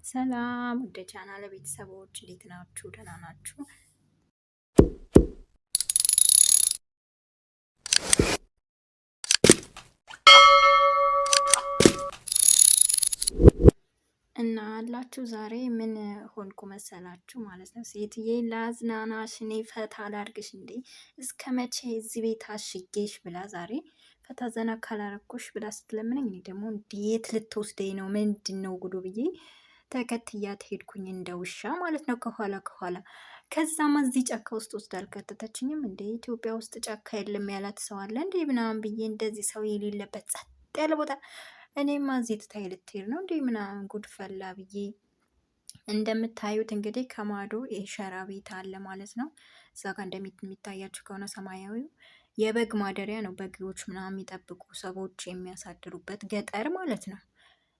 ሰላም ወደ ቻናል ቤተሰቦች እንዴት ናችሁ? ደህና ናችሁ? እና አላችሁ ዛሬ ምን ሆንኩ መሰላችሁ ማለት ነው። ሴትዬ ላዝናናሽ፣ እኔ ፈታ ላድርግሽ እንዴ እስከ መቼ እዚህ ቤት አሽጌሽ ብላ ዛሬ ፈታ ዘና ካላረኩሽ ብላ ስትለምነኝ እኔ ደግሞ እንዴት ልትወስደኝ ነው ምንድን ነው ጉዱ ብዬ ተከትያት ሄድኩኝ እንደ ውሻ ማለት ነው፣ ከኋላ ከኋላ። ከዛማ እዚህ ጫካ ውስጥ ወስዳ አልከተተችኝም እንዴ ኢትዮጵያ ውስጥ ጫካ የለም ያላት ሰው አለ እንዴ ምናምን ብዬ እንደዚህ ሰው የሌለበት ጸጥ ያለ ቦታ እኔማ እዚህ ትታይ ልትሄድ ነው እንዴ ምናምን ጉድ ፈላ ብዬ። እንደምታዩት እንግዲህ ከማዶ የሸራ ቤት አለ ማለት ነው። እዛ ጋር እንደሚታያችሁ ከሆነ ሰማያዊው የበግ ማደሪያ ነው። በጎች ምናምን የሚጠብቁ ሰዎች የሚያሳድሩበት ገጠር ማለት ነው።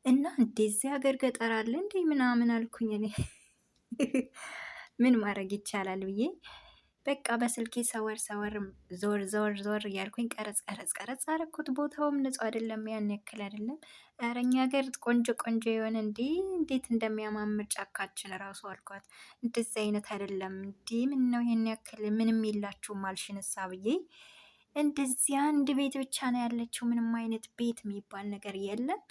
እና እንደዚህ ሀገር ገጠር አለ እንዴ ምናምን አልኩኝ እኔ ምን ማድረግ ይቻላል ብዬ በቃ በስልኬ ሰወር ሰወር ዞር ዞር ዞር እያልኩኝ ቀረጽ ቀረጽ ቀረጽ አረኩት። ቦታውም ንጹህ አይደለም፣ ያን ያክል አይደለም። ኧረ እኛ ሀገር ቆንጆ ቆንጆ የሆነ እንዴ እንዴት እንደሚያማምር ጫካችን ራሱ አልኳት። እንደዚህ አይነት አይደለም እንዴ ምን ነው ይሄን ያክል ምንም የላችሁም አልሽንሳ ብዬ እንደዚህ አንድ ቤት ብቻ ነው ያለችው። ምንም አይነት ቤት የሚባል ነገር የለም።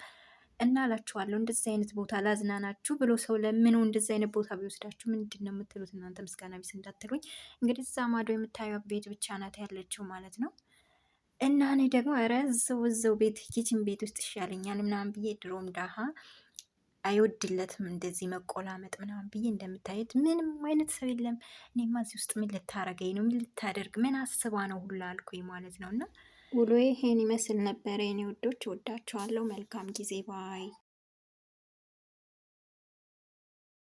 እና እላችኋለሁ እንደዚህ አይነት ቦታ ላዝናናችሁ ብሎ ሰው ለምኑ እንደዚህ አይነት ቦታ ቢወስዳችሁ ምንድን ነው የምትሉት እናንተ? ምስጋና ቢስ እንዳትሉኝ። እንግዲህ እዛ ማዶ የምታዩት ቤት ብቻ ናት ያለችው ማለት ነው። እና እኔ ደግሞ ኧረ እዛው እዛው ቤት kitchen ቤት ውስጥ ይሻለኛል ምናምን ብዬ ድሮም ዳሃ አይወድለትም እንደዚህ መቆላመጥ ምናምን ብዬ እንደምታዩት ምንም አይነት ሰው የለም። እኔማ እዚህ ውስጥ ምን ልታረገኝ ነው? ምን ልታደርግ ምን አስባ ነው ሁላ አልኩኝ ማለት ነው እና ውሎዬ ይሄን ይመስል ነበረ የኔ ውዶች፣ ወዳችኋለሁ። መልካም ጊዜ bye።